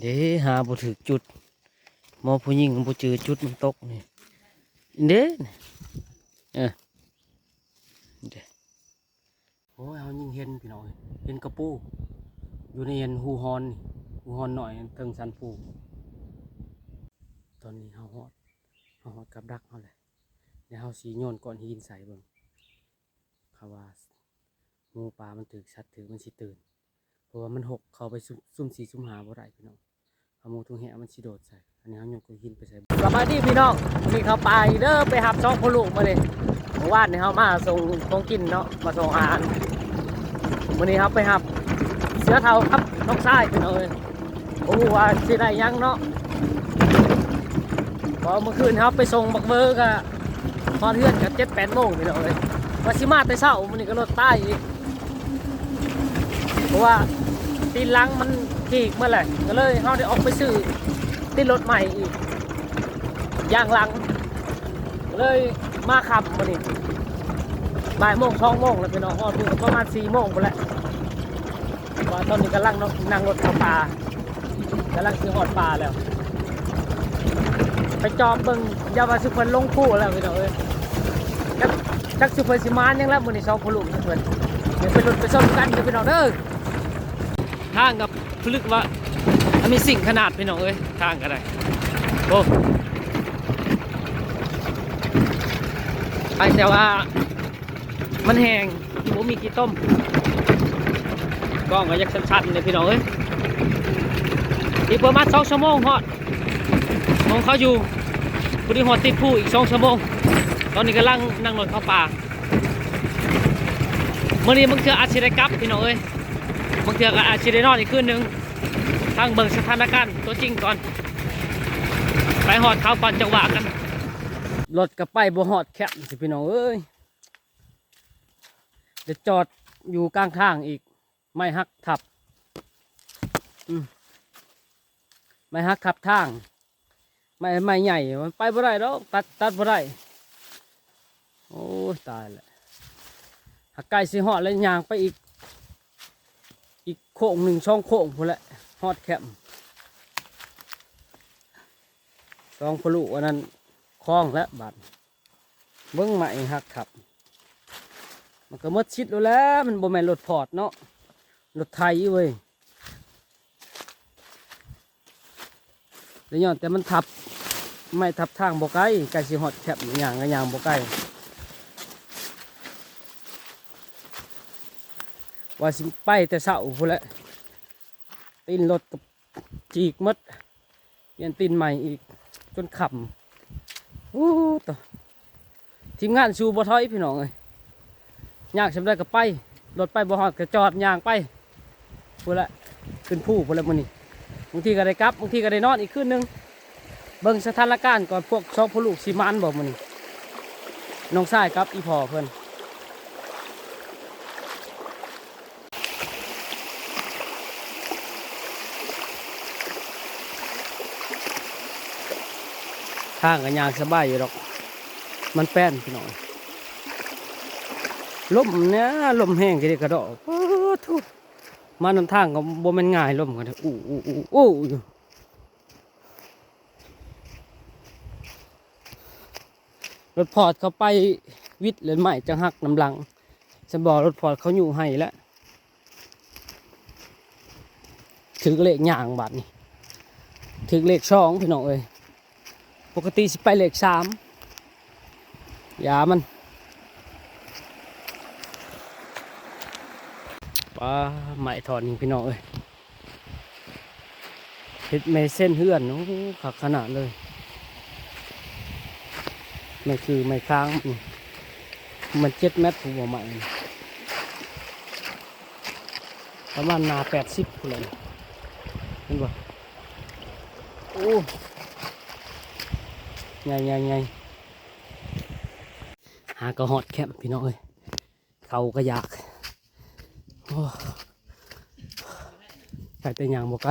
ເດ້ ຫາບໍ່ຖືກຈຸດ ໝໍຜູ້ຍິງບໍ່ຈື່ຈຸດມັນຕົກນີ້ ເດ້ ເອີ ເດ້. ໂອ້ຍ ເຮົາຍິງເຫັນພີ່ນ້ອງເອີຍ ເຫັນກະປູ ຢູ່ໃນອັນຮູຮອນນີ້ ຮູຮອນນ້ອຍເທິງສັນພູ. ຕອນນີ້ເຮົາຮອດ ເຮົາຮອດກັບດັກເຮົາແລ້ວ ດຽວເຮົາຊິໂຍນກ້ອນຫີນໃສ່ເບິ່ງ ເຂົາວ່າ ໝູປ່າມັນຖືກສັດຖືກ ມັນຊິຕື່ນ ເພາະວ່າມັນຮົກ ເຂົ້າໄປຊຸ່ມ ຊຸ່ມສີ່ຊຸ່ມຫ້າບໍ່ໄດ້ພີ່ນ້ອງ ເອົາໝູທຸງແຮມັນຊິໂດດໃສ່. ອັນນີ້ເຮົາຍົກກ້ອນຫີນໄປໃສ່. ສະບາຍດີພີ່ນ້ອງ ມື້ນີ້ເຂົ້າປ່າອີກເດີ ໄປຮັບສອງພໍ່ລູກມື້ນີ້. ມື້ວານນີ້ເຮົາມາສົ່ງຂອງກິນເນາະ ມາສົ່ງອາຫານ ມື້ນີ້ເຮົາໄປຮັບເສືອເຖົ້າກັບນ້ອງຊາຍພີ່ນ້ອງເອີຍ. ບໍ່ຮູ້ວ່າຊິໄດ້ຫຍັງເນາະ ເພາະເມື່ອຄືນເຮົາໄປສົ່ງບັກເບີກະ ຮອດເຮືອນກໍເຈັດແປດໂມງພີ່ນ້ອງເອີຍ ວ່າຊິມາແຕ່ເຊົ້າ ມື້ນີ້ກໍລົດຕາຍອີກ ເພາະວ່າຕີນຫຼັງມັນฉีກໝົດແຫຼະ ກໍເລີຍເຮົາໄດ້ອອກໄປຊື້ຕີນລົດໃໝ່ອີກ ຢາງຫຼັງ ກໍເລີຍມາຄ່ຳມື້ນີ້ ບ່າຍໂມງສອງໂມງແລ້ວພີ່ນ້ອງ ຮອດພຸ້ນກໍປະມານສີ່ໂມງພຸ້ນແຫຼະ. ວ່າຕອນນີ້ກຳລັງ ນ- ນັ່ງລົດເຂົ້າປ່າ ກຳລັງຊິຮອດປ່າແລ້ວ ໄປຈອບເບິ່ງ ຢ່າວ່າຊິເພິ່ນລົງພູແລ້ວພີ່ນ້ອງເອີຍ ຈັກ ຈັກຊິເພິ່ນຊິມາຫຍັງແລ້ວ ມື້ນີ້ສອງພໍ່ລູກເພິ່ນ ດຽວໄປລຸ້ນໄປຊົມກັນເດີພີ່ນ້ອງເດີ. ທາງກໍຄືລຶກວ່າ Amazing ຂະໜາດພີ່ນ້ອງເອີຍ ທາງກໍໄດ້ ໂອ້ ໄປແຕ່ວ່າ ມັນແຫ້ງ ບໍ່ມີຂີ້ຕົມ ກ້ອງກໍຢາກສັ່ນໆເດ້ພີ່ນ້ອງເອີຍ. ອີກປະມານສອງຊົ່ວໂມງຮອດ ຂອງເຂົາຢູ່ ພໍດີຮອດຕິດພູອີກສອງຊົ່ວໂມງ. ຕອນນີ້ກຳລັງນັ່ງລົດເຂົ້າປ່າ ມື້ນີ້ບາງເທື່ອອາດຊິໄດ້ກັບພີ່ນ້ອງເອີຍ ບາງເທື່ອກໍອາດຊິໄດ້ນອນອີກຄືນໜຶ່ງ ທາງເບິ່ງສະຖານະການຕົວຈິງກ່ອນ ໄປຮອດເຂົາກ່ອນຈັ່ງວ່າກັນ. ລົດກໍໄປບໍ່ຮອດແຄມຊິພີ່ນ້ອງເອີຍ ໄດ້ຈອດຢູ່ກາງທາງອີກ ໄມ້ຫັກທັບ ອືມ ໄມ້ຫັກທັບທາງ ໄມ້ ໄມ້ໃຫຍ່ ມັນໄປບໍ່ໄດ້ດອກ ຕັດ ຕັດບໍ່ໄດ້. ໂອ້ຍ ຕາຍແລ້ວ ຫາກໃກ້ຊິຮອດແລ້ວ ຍ່າງໄປອີກ ອີກໂຄ້ງໜຶ່ງສອງໂຄ້ງພຸ້ນແຫຼະ ຮອດແຄມ. ສອງພໍ່ລູກອັນນັ້ນຄອງແລ້ວບາດ ເບິ່ງໄມ້ຫັກທັບ ມັນກໍໝົດສິດແລ້ວແຫຼະ ມັນບໍ່ແມ່ນລົດພອດເນາະ ລົດໄຖເວີຍ. ແລະຍ້ອນແຕ່ມັນທັບ ໄມ້ທັບທາງບໍ່ໄກ ໃກ້ຊິຮອດແຄມ ຍ່າງກໍຍ່າງບໍ່ໄກ ວ່າຊິໄປແຕ່ເຊົ້າພຸ້ນແຫຼະ ຕີນລົດກໍຈີກໝົດ ປ່ຽນຕີນໃໝ່ອີກ ຈົນຄ່ຳ. ໂອ້ ໂຕ ທີມງານສູ້ບໍ່ຖອຍພີ່ນ້ອງເອີຍ ຍາກສ່ຳໃດກໍໄປ ລົດໄປບໍ່ຮອດກໍຈອດ ຍ່າງໄປພຸ້ນແຫຼະ ຂຶ້ນພູພຸ້ນແຫຼະມື້ນີ້. ບາງທີກໍໄດ້ກັບ ບາງທີກໍໄດ້ນອນອີກຄືນໜຶ່ງ ເບິ່ງສະຖານະການກ່ອນ ພວກສອງພໍ່ລູກຊິໝານບໍ່ມື້ນີ້ ນ້ອງຊາຍກັບອີ່ພໍ່ເພິ່ນ. ທາງກໍຍ່າງສະບາຍຢູ່ດອກ ມັນແປ້ນພີ່ນ້ອງ ລົມເນຍ ລົມແຮງກະດິກະດໍ້ ໂອ້ໂທ້ ມານຳທາງກໍບໍ່ແມ່ນງ່າຍ ລົມກໍອູໆໆຢູ່. ລົດພອດເຂົາໄປວິດແລ້ວໄມ້ຈັກຫັກນຳຫຼັງ ຊັ້ນບໍ່ລົດພອດເຂົາຍູ້ໃຫ້ແລ້ວ. ຖືກເລກຍ່າງບາດນີ້ ຖືກເລກສອງພີ່ນ້ອງເອີຍ ປົກກະຕິຊິໄປເລກສາມ ຢາມັນ. ປ້າ ໄມ້ທ່ອນນີ້ພີ່ນ້ອງເອີຍ ເຮັດແມ່ເຊັນເຮືອນ ໂອ້ ຄັກຂະໜາດເລີຍ ແມ່ຄືໄມ້ຄ້າງນີ້ ມັນເຈັດແມັດພຸ້ນບໍ່ໄມ້ນີ້ ປະມານໜ້າແປດສິບພຸ້ນແຫຼະ ເຫັນບໍ່ ໂອ້ ໃຫຍ່ໆໆ ຫາກໍຮອດແຄມພີ່ນ້ອງເອີຍ. ເຂົ້າກໍຢາກ ໂອ້ ໄກແຕ່ຍ່າງບໍ່ໄກ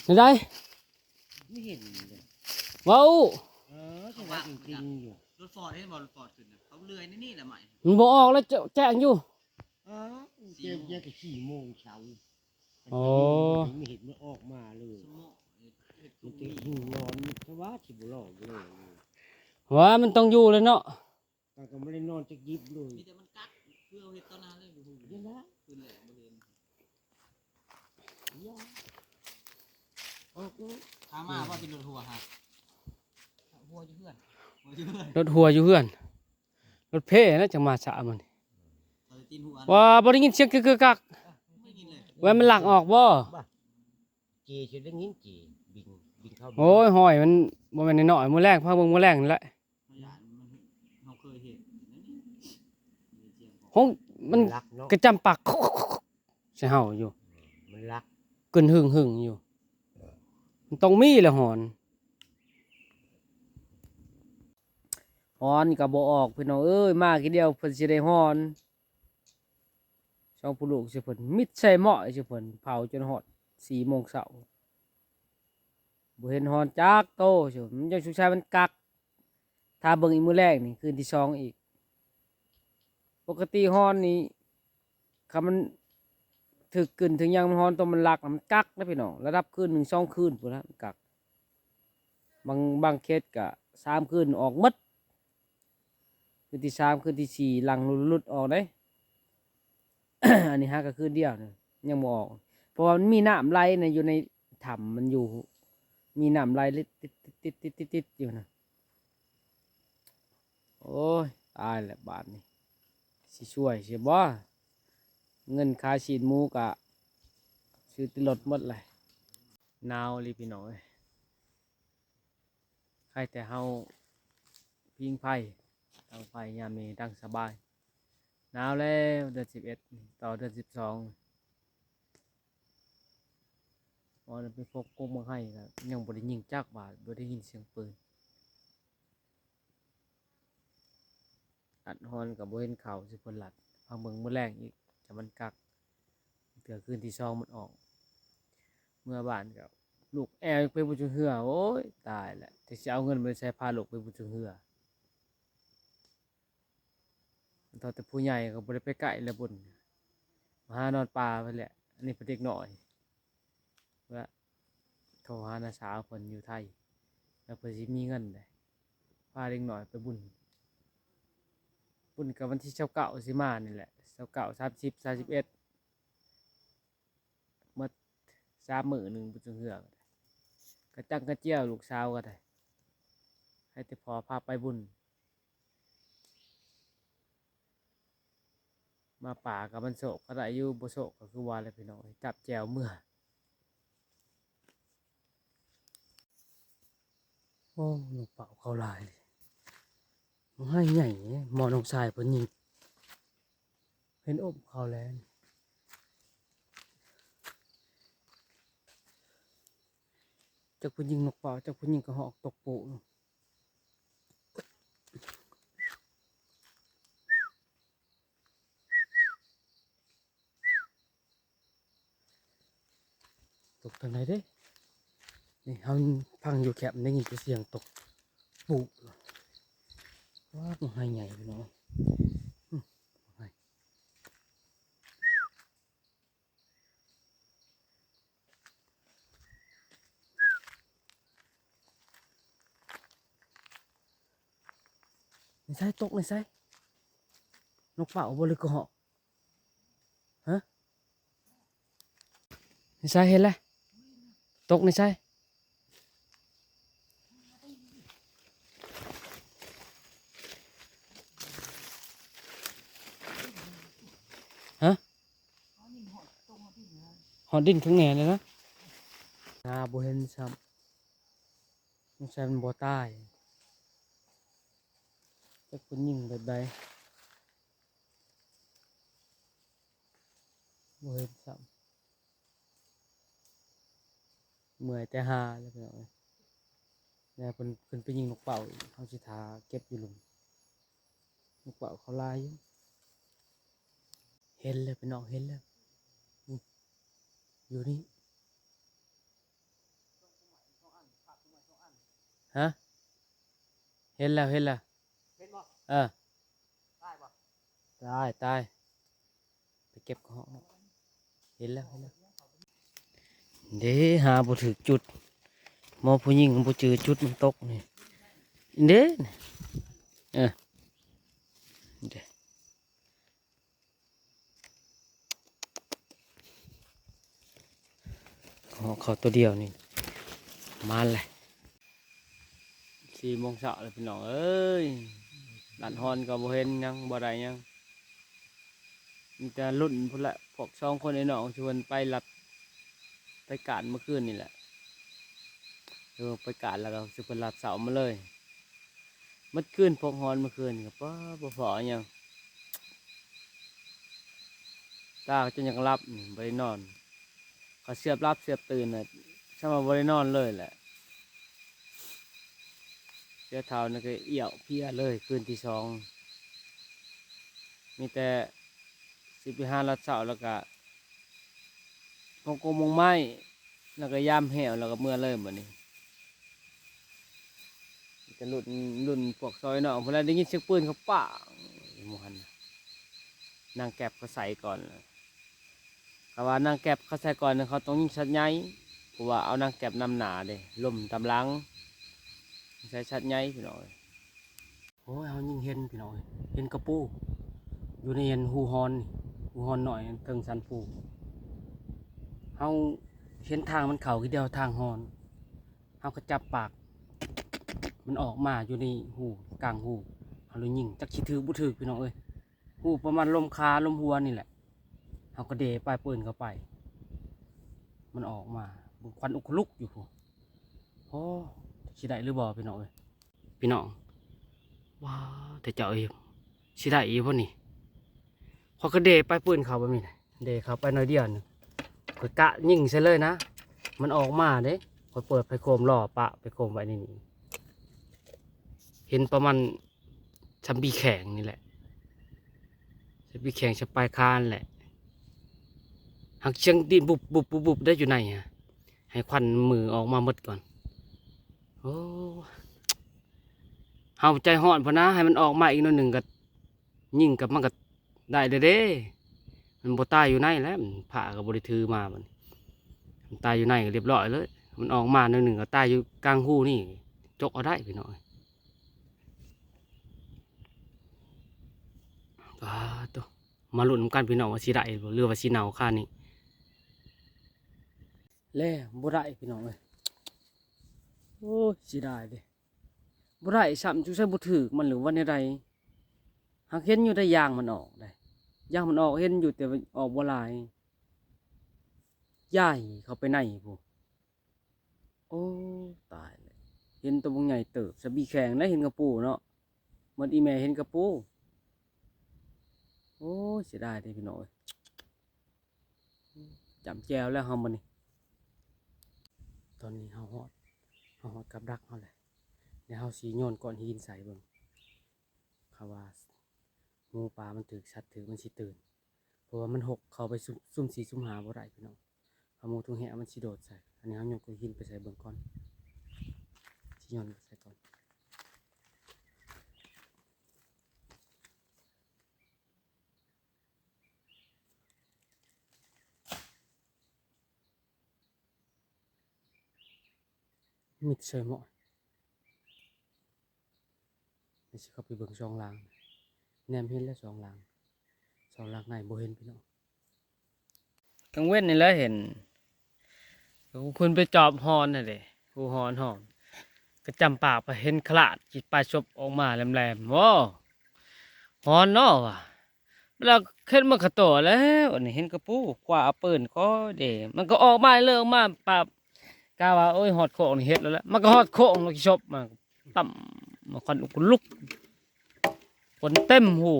ແນວໃດ ບໍ່ເຫັນເດ້ ເວົ້າ ເອີ ເຂົາວ່າ ເຂົາວ່າ ເຂົາວ່າ ເຂົາວ່າ ລົດຟອດ ເຫັນບໍ່ ລົດຟອດຂຶ້ນນະ ເຂົາເລື່ອຍໃນນີ້ແຫຼະໄມ້ ມັນບໍ່ອອກແລ້ວ ແຈ້ງຢູ່ ເອີ ເສຍ ຍັງແຕ່ສີ່ໂມງເຊົ້າ. ອໍ ມັນເຫັນມັນອອກມາເລີຍ. ມັນເຕັມຫູນອນ ສະຫວາດຊິບໍ່ຫຼອກເລີຍ. ວ່າມັນຕ້ອງຢູ່ແລ້ວເນາະ. ມັນກໍບໍ່ໄດ້ນອນຈັກຢິບເລີຍ. ມີແຕ່ມັນກັກ ຄືເຮົາເຮັດຕອນນັ້ນເລີຍ ບໍ່ຮູ້. ເຫັນລະ ຄືນແຫຼະບໍ່ເຫັນ. ອອກເລີຍ. ຖາມມາວ່າເປັນລົດຫົວຫາ ຫົວຢູ່ເຮືອນ ຫົວຢູ່ເຮືອນ ລົດຫົວຢູ່ເຮືອນ. ລົດເພນະ ຈັ່ງມາຊ້າມື້ນີ້. ວ່າບໍ່ໄດ້ຍິນສຽງກຶກໆກັກ. ວ່າມັນລັກອອກບໍ່? ຈີຊິໄດ້ຍິນຈີ ບິນ ບິນເຂົ້າ. ໂອ້ຍ ຫ້ອຍມັນບໍ່ແມ່ນນ້ອຍໆ. ມື້ແລງ ພາເບິ່ງມື້ແລງນີ້ແຫຼະ. ເຮົາເຄີຍເຫັນ ຫ້ອງມັນ ມັນລັກເນາະ ກະຈຳປາກ ໃສ່ເຮົາຢູ່. ມັນລັກ ກຶນຫຶ່ງໆຢູ່. ມັນຕ້ອງມີແຫຼະຫອນ. ຫອນກໍບໍ່ອອກ ພີ່ນ້ອງເອີຍ. ມາທີດຽວເພິ່ນຊິໄດ້ຫອນ. ສອງຜູ້ລູກຊິເພິ່ນ ມິດໃສ່ໝໍ້ຊິເພິ່ນ ເຜົາຈົນຮອດສີ່ໂມງເຊົ້າ ບໍ່ເຫັນຫອນຈັກໂຕ. ມັນຍັງສົງໄສມັນກັກ. ຖ້າເບິ່ງອີກມື້ແລງນີ້ ຄືນທີສອງອີກ. ປົກກະຕິຫອນນີ້ ຄັນມັນຖືກກຶນຖືກຫຍັງ ມັນຫອນໂຕ ມັນລັກ ມັນກັກນະພີ່ນ້ອງ. ລະດັບຄືນໜຶ່ງສອງຄືນພຸ້ນລະ ມັນກັກ. ບາງ ບາງເຂດກະສາມຄືນອອກໝົດ. ຄືນທີສາມ ຄືນທີສີ່ ຫຼັ່ງຫຼຸດອອກເດ້. ອັນນີ້ຫາກະຄືນດຽວນະ ຍັງບໍ່ອອກ. ເພາະວ່າມັນມີນ້ຳໄຫຼນະ ຢູ່ໃນຖ້ຳມັນຢູ່ ມີນ້ຳໄຫຼຕິດໆໆໆຢູ່ນະ. ໂອ້ຍ ຕາຍແລ້ວບາດນີ້ ຊິຊ່ວຍຊິບໍ່? ເງິນຄ່າຊີ້ນໝູກະຊື້ຕິດລົດໝົດແຫຼະ. ໜາວອີ່ຫຼີພີ່ນ້ອງເອີຍ. ໃຄແຕ່ເຮົາຜິງໄຟ ດັງໄຟຍາມນີ້ດັງສະບາຍ. ໜາວແລ້ວ ເດືອນສິບເອັດຕໍ່ເດືອນສິບສອງ. ຕອນໄປພົບກົກໝາກໄຮກໍຍັງບໍ່ໄດ້ຍິງຈັກບາດ ບໍ່ໄດ້ຍິນສຽງປືນ. ອັດຮອນກໍບໍ່ເຫັນເຂົາຊິເພິ່ນລັດ. ພັກເບິ່ງມື້ແລງອີກ ຈະມັນກັກ ເທື່ອຄືນທີສອງມັນອອກ. ເມືອບ້ານກໍລູກແອວໄປບຸນຊ່ວງເຮືອ. ໂອ້ຍ ຕາຍແລ້ວ ຈັກຊິເອົາເງິນໄປໃສພາລູກໄປບຸນຊ່ວງເຮືອ. ເທົ່າແຕ່ຜູ້ໃຫຍ່ກໍບໍ່ໄດ້ໄປໃກ້ແລ້ວບຸນ ມາຫານອນປ່າໄປແຫຼະ. ອັນນີ້ເປັນເດັກນ້ອຍ ລະໂທຫານ້າສາວເພິ່ນຢູ່ໄທ ລະເພິ່ນຊິມີເງິນໃດ ພາເດັກນ້ອຍໄປບຸນ. ບຸນກໍວັນທີຊາວເກົ້າຊິມານີ້ແຫຼະ ຊາວເກົ້າ ສາມສິບ ສາມສິບເອັດ ໝົດສາມມື້ໜຶ່ງບຸນຊ່ວງເຮືອ. ກະຈັງກະຈຽວລູກສາວກໍໄດ້ ໃຫ້ແຕ່ພໍ່ພາໄປບຸນ. ມາປ່າກໍມັນໂຊກກໍໄດ້ຢູ່ ບໍ່ໂຊກກໍຄືວ່າແຫຼະພີ່ນ້ອງ ຈັບແຈ່ວເມືອ. ໂອ້ ນົກເປົ້າເຂົາຫຼາຍ ມັນໃຫ້ໃຫຍ່ ໝໍນ້ອງຊາຍເພິ່ນຍິງ ເຫັນອົບເຂົາແລ້ວ. ຈັກເພິ່ນຍິງນົກເປົ້າ ຈັກເພິ່ນຍິງກະຮອກຕົກໂປະ. ຕົກທາງໃດເດ້? ນີ້ເຮົາຟັງຢູ່ແຄມໄດ້ຍິນແຕ່ສຽງຕົກປຸ. ວ້າວ ມັນໃຫ້ໃຫຍ່ພີ່ນ້ອງ. ໃນໃສ? ຕົກໃນໃສ? ນົກເປົ້າບໍ່ ຫຼືກະຮອກ? ຮະ? ໃນໃສ? ເຫັນແລ້ວ. ຕົກໃນໃສ? ຮະ? ຮອດດິນຂ້າງແນ່ເລີຍນະ. ໜາບໍ່ເຫັນຊ້ຳ. ສົງໄສມັນບໍ່ຕາຍ. ຈັກເພິ່ນຍິງແບບໃດ ບໍ່ເຫັນຊ້ຳ. ເມື່ອຍແຕ່ຫາແລ້ວ ພີ່ນ້ອງເອີຍ. ແລ້ວເພິ່ນຂຶ້ນໄປຍິງນົກເປົ້າອີກ ເຮົາຊິຖ້າເກັບຢູ່ລຸ່ມ. ນົກເປົ້າເຂົາຫຼາຍຢູ່. ເຫັນແລ້ວ ພີ່ນ້ອງ ເຫັນແລ້ວ. ນີ້ ຢູ່ນີ້. ຮະ? ເຫັນແລ້ວ ເຫັນແລ້ວ. ເຫັນບໍ່? ເອີ. ຕາຍບໍ່? ຕາຍ ຕາຍ. ໄປ ເກັບເກາະ ເຫັນແລ້ວ ເຫັນແລ້ວ ເດ້ ຫາບໍ່ຖືກຈຸດ ໝໍຜູ້ຍິງບໍ່ຈື່ຈຸດມັນຕົກນີ້ ເດ້ ເອີ ເດ້ ເກາະເຂົ້າຕົວດຽວນີ້ ມາແລ້ວ. ສີ່ໂມງເຊົ້າແລ້ວພີ່ນ້ອງເອີຍ ລັດຮອນກໍບໍ່ເຫັນຫຍັງ ບໍ່ໄດ້ຫຍັງ ມີແຕ່ລຸ້ນພຸ້ນແຫຼະ ພວກສອງຄົນໄອ້ນ້ອງທີ່ເພິ່ນໄປລັດ ໄປການມື້ຄືນນີ້ແຫຼະ ເອີ ໄປການແລ້ວກໍຊິເພິ່ນລັດເຊົ້າມາເລີຍ ໝົດຄືນພວກຮອນມື້ຄືນກໍບໍ່ ບໍ່ພໍຫຍັງ ຕາຈົນຢາກຫຼັບ ບໍ່ໄດ້ນອນ ເຂົາສຽບຫຼັບສຽບຕື່ນນະ ຊ່ຳວ່າບໍ່ໄດ້ນອນເລີຍແຫຼະ ເສຍເທົ້ານີ້ກໍອ່ຽວເພຍເລີຍ ຄືນທີສອງ ມີແຕ່ຊິໄປຫາລັດເຊົ້າ ແລ້ວກໍມົງກົງມົງໄມ້ ແລ້ວກໍຢາມແຫ້ວ ແລ້ວກໍເມືອເລີຍບັດນີ້ ມີແຕ່ລຸ້ນ ລຸ້ນພວກຊອຍນ້ອງພຸ້ນແຫຼະ ໄດ້ຍິນສຽງປືນເຂົາປ້າງຢູ່ໝ່ອງຫັ້ນນະ ນາງແກັບເຂົາໃສ່ກ່ອນ ເຂົາວ່ານາງແກັບເຂົາໃສ່ກ່ອນ ເຂົາຕ້ອງຍິງຊັດໃຫຍ່ ເພາະວ່າເອົານາງແກັບນຳໜ້າເດ້ ລົມຕາມຫຼັງ ໃສ່ຊັດໃຫຍ່ພີ່ນ້ອງເອີຍ ໂອ້ຍ ເຮົາຍິງເຫັນພີ່ນ້ອງເອີຍ ເຫັນກະປູ ຢູ່ໃນອັນຮູຮອນນີ້ ຮູຮອນນ້ອຍເທິງສັນພູ ເຮົາເຫັນທາງມັນເຂົ້າຄືດຽວທາງຮອນ ເຮົາກໍຈັບປາກ ມັນອອກມາຢູ່ໃນຮູ ກາງຮູ ເຮົາເລີຍຍິງ ຈັກຊິຖືກບໍ່ຖືກພີ່ນ້ອງເອີຍ ຮູ້ປະມານລົມຂາລົມຫົວນີ້ແຫຼະ ເຮົາກໍເດປາຍປືນເຂົ້າໄປ ມັນອອກມາ ເບິ່ງຄວັນອຸກຂະລຸກຢູ່ພຸ້ນ ໂອ້ ຊິໄດ້ຫຼືບໍ່ພີ່ນ້ອງເອີຍ ພີ່ນ້ອງ ວ້າວ ແຕ່ເຈົ້າເອີຍ ຊິໄດ້ອີ່ບໍ່ນີ້ ຂ້ອຍກໍເດປາຍປືນເຂົ້າແບບນີ້ ເດເຂົ້າໄປໜ້ອຍດຽວໜຶ່ງ ຂ້ອຍກະຍິງໃສ່ເລີຍນະ ມັນອອກມາເດ້ ຂ້ອຍເປີດໄພໂຄມລໍປະ ໄພໂຄມໄວ້ໃນນີ້ ເຫັນປະມານ ຊຳບີແຂງນີ້ແຫຼະ ຊຳບີແຂງຊຳປາຍຄານແຫຼະ ຫາກສຽງດິນບຸບໆໆໆໄດ້ຢູ່ໃນ ໃຫ້ຄວັນມືອອກມາໝົດກ່ອນ ໂອ້ ເຮົາໃຈຮ້ອນພຸ້ນນະ ໃຫ້ມັນອອກມາອີກໜ້ອຍໜຶ່ງກໍຍິງກັບມັນກໍໄດ້ແລ້ວເດ້ ມັນບໍ່ຕາຍຢູ່ໃນແຫຼະ ຜ້າກໍບໍ່ໄດ້ຖືມາບັດນີ້ ມັນຕາຍຢູ່ໃນກໍລຽບຮ້ອຍເລີຍ ມັນອອກມາໜ້ອຍໜຶ່ງກໍຕາຍຢູ່ກາງຮູນີ້ ຈົກເອົາໄດ້ພີ່ນ້ອງ ປາດໂທ້ ມາລຸ້ນນຳກັນພີ່ນ້ອງວ່າຊິໄດ້ບໍ່ ຫຼືວ່າຊິເນົ່າຄານີ້ ແລ້ວບໍ່ໄດ້ພີ່ນ້ອງເອີຍ ໂອ້ຍ ເສຍດາຍເດ້ ບໍ່ໄດ້ຊ້ຳ ສົງໄສບໍ່ຖືກມັນ ຫຼືວ່າແນວໃດ ຫາກເຫັນຢູ່ໄດ໋ ຢາງມັນອອກໄດ໋ ຢາງມັນອອກເຫັນຢູ່ ແຕ່ວ່າອອກບໍ່ຫຼາຍ ຢາຍເຂົ້າໄປໃນພຸ້ນ. ໂອ້ ຕາຍແລ້ວ ເຫັນໂຕບັກໃຫຍ່ເຕີບ ສະບີແຂງໄດ໋ ເຫັນກະປູເນາະ ໝົດອີ່ແມ່ເຫັນກະປູ. ໂອ້ຍ ເສຍດາຍເດ້ພີ່ນ້ອງເອີຍ ຈ້ຳແຈ່ວແລ້ວເຮົາມື້ນີ້. ຕອນນີ້ເຮົາຮອດ ເຮົາຮອດກັບດັກເຮົາແລ້ວ ດຽວເຮົາຊິໂຍນກ້ອນຫີນໃສ່ເບິ່ງ ເຂົາວ່າໝູປ່າມັນຖືກສັດຖືກ ມັນຊິຕື່ນ ເພາະວ່າມັນຫົກ ເຂົ້າໄປຊຸ່ມ ຊຸ່ມສີ່ຊຸ່ມຫ້າບໍ່ໄດ້ພີ່ນ້ອງ ເອົາໝູທຸງແຮະມັນຊິໂດດໃສ່. ອັນນີ້ເຮົາໂຍນກ້ອນຫີນໄປໃສ່ເບິ່ງກ່ອນ ຊິໂຍນໄປໃສ່ກ່ອນ. ມິດໃສ່ໝໍ້ ດຽວຊິເຂົ້າໄປເບິ່ງສອງຫຼັງ ແນມເຫັນແລ້ວສອງຫຼັງ ສອງຫຼັງໃນບໍ່ເຫັນພີ່ນ້ອງ. ກາງເວັນນີ້ແຫຼະເຫັນ ເພິ່ນໄປຈອບຮອນຫັ້ນເດ້ ຜູ້ຮອນຮ້ອງ ກະຈຳປາກໄປເຫັນຂະຫຼາດ ຈິດປາຍສົບອອກມາແຫຼມໆ ໂອ້ ຮ້ອນເນາະວ່າ ແລ້ວເຫັນມັນຂະໂຕແລ້ວ ອັນນີ້ເຫັນກະປູ ຄວ້າເອົາປືນກໍເດ້ ມັນກໍອອກມາເລີຍ ອອກມາປາບ ກະວ່າ ໂອ້ຍ ຮອດໂຄກນີ້ເຮັດແລ້ວແຫຼະ ມັນກໍຮອດໂຄກ ມັນກໍສົບມາ ຕຳ ມາຄວັນອຸກລຸກ ຄົນເຕັມຫູ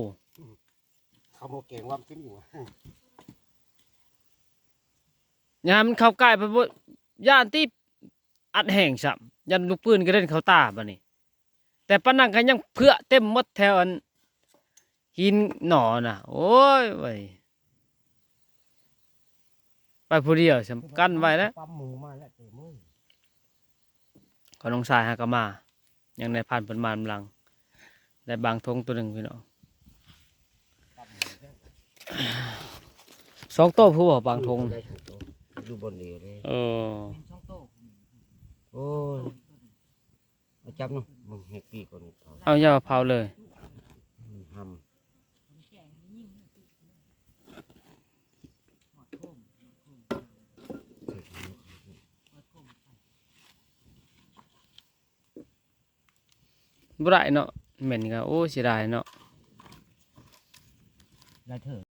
ເຂົາບໍ່ເກງວ່າມັນຂຶ້ນຢູ່ ຍາມມັນເຂົ້າໃກ້ໄປບໍ່ ຢ້ານຕິ ອັດແຮງຊ້ຳ ຢ້ານລູກປືນກະເດັນເຂົ້າຕາບາດນີ້ ແຕ່ປານນັ້ນກໍຍັງເຜືອເຕັມໝົດແຖວອັນຫີນໜໍ່ນະ ໂອ້ຍເວີຍ ໄປຜູ້ດຽວຊ້ຳ ກັນໄວ້ແລ້ວ ປ້ຳໝູມາແລ້ວເຕັມເອີຍ ຂອງນ້ອງຊາຍຫາກະມາ ຍັງໄດ້ຜ່ານເພິ່ນມານຳຫຼັງ ໄດ້ບາງທົງໂຕໜຶ່ງພີ່ນ້ອງ. ປ້ຳໝູແທ້ ເ ສອງໂຕພຸ້ນບໍ່ ບາງຖົງ ໄດ້ສອງໂຕ ຢູ່ບ່ອນດຽວເດ້. ເອີ ໂອ້ຍ ເອົາຈັບເນາະ ເບິ່ງໃຫ້ປີກ່ອນເຜົາ ເອົາ ຢ່າເຜົາເລີຍ ມັນຫຳ. ບໍ່ໄດ້ເນາະ ແມ່ນກໍ ໂອ້ ເສຍດາຍເນາະ ຫຼາຍເທື່ອ.